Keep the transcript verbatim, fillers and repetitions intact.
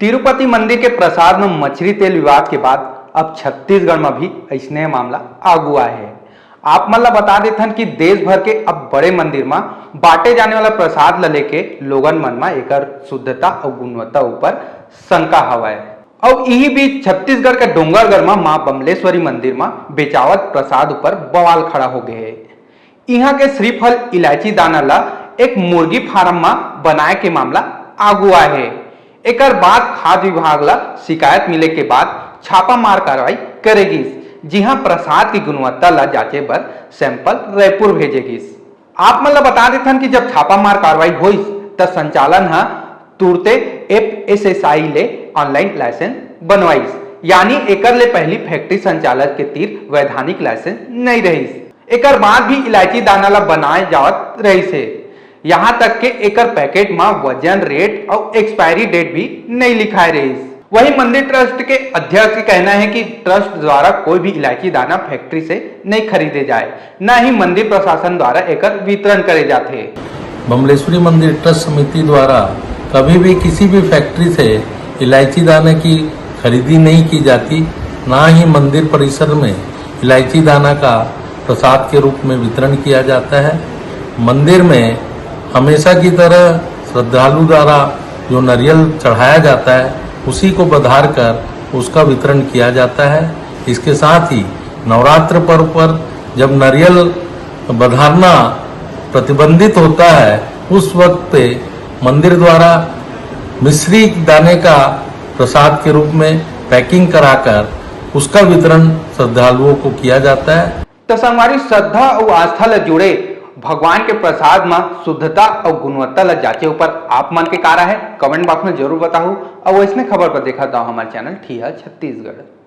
तिरुपति मंदिर के प्रसाद म मछरी तेल विवाद के बाद अब छत्तीसगढ़ म भी अइसने मामला आगू आए हे। आप मन ल बता देथन कि देश भर के अब बड़े मंदिर म बांटे जाने वाला प्रसाद ल लेके लोगन मन म एकर शुद्धता अउ गुणवत्ता ऊपर शंका हवय। अउ इही बीच छत्तीसगढ़ के डोंगरगढ़ म मां बमलेश्वरी मंदिर म बेचावत प्रसाद ऊपर बवाल खड़ा हो गए हे। इहां के श्रीफल इलायची दाना ला एक मुर्गी फार्म म बनाए के मामला आगू आए हे। एकर बाद खाद्य विभाग ला शिकायत मिले के बाद छापामार कार्रवाई करे गिस, जिहां प्रसाद की गुणवत्ता ला जांचे बर सैंपल रायपुर भेजे गिस। आप मन ला बता देथन कि जब छापामार कार्रवाई होइस, त संचालन ह तुरते एफएसएसआई ले ऑनलाइन लाइसेंस बनवाइस, यानी एकर ले पहली फैक्ट्री संचालक के तीर वैधानिक लाइसेंस नइ रहिस। एकर बाद भी इलायची दाना ला बनाए जावत रहिस हे। यहाँ तक के एकर पैकेट म वजन, रेट अउ एक्सपायरी डेट भी नइ लिखाए रहिस। वहीं मंदिर ट्रस्ट के अध्यक्ष के कहना है कि ट्रस्ट द्वारा कोई भी इलायची दाना फैक्ट्री से नइ खरीदे जाए, न ही मंदिर प्रशासन द्वारा एकर वितरण करे जाथे। बमलेश्वरी मंदिर ट्रस्ट समिति द्वारा कभी भी किसी भी फैक्ट्री से इलायची दाना की खरीदी नहीं की जाती, ना ही मंदिर परिसर में इलायची दाना का प्रसाद के रूप में वितरण किया जाता है। मंदिर में हमेशा की तरह श्रद्धालु द्वारा जो नारियल चढ़ाया जाता है, उसी को बधार कर उसका वितरण किया जाता है। इसके साथ ही नवरात्र पर्व पर जब नारियल बधारना प्रतिबंधित होता है, उस वक्त पे मंदिर द्वारा मिश्री दाने का प्रसाद के रूप में पैकिंग कराकर उसका वितरण श्रद्धालुओं को किया जाता है। त संगवारी, श्रद्धा अउ आस्था ल जुड़े भगवान के प्रसाद म शुद्धता अउ गुणवत्ता ल जांचे ऊपर आप मन के का राय हे, कमेंट बॉक्स में जरूर बताहू। अउ अइसने खबर पर देखत रहो हमारे चैनल ठिया छत्तीसगढ़।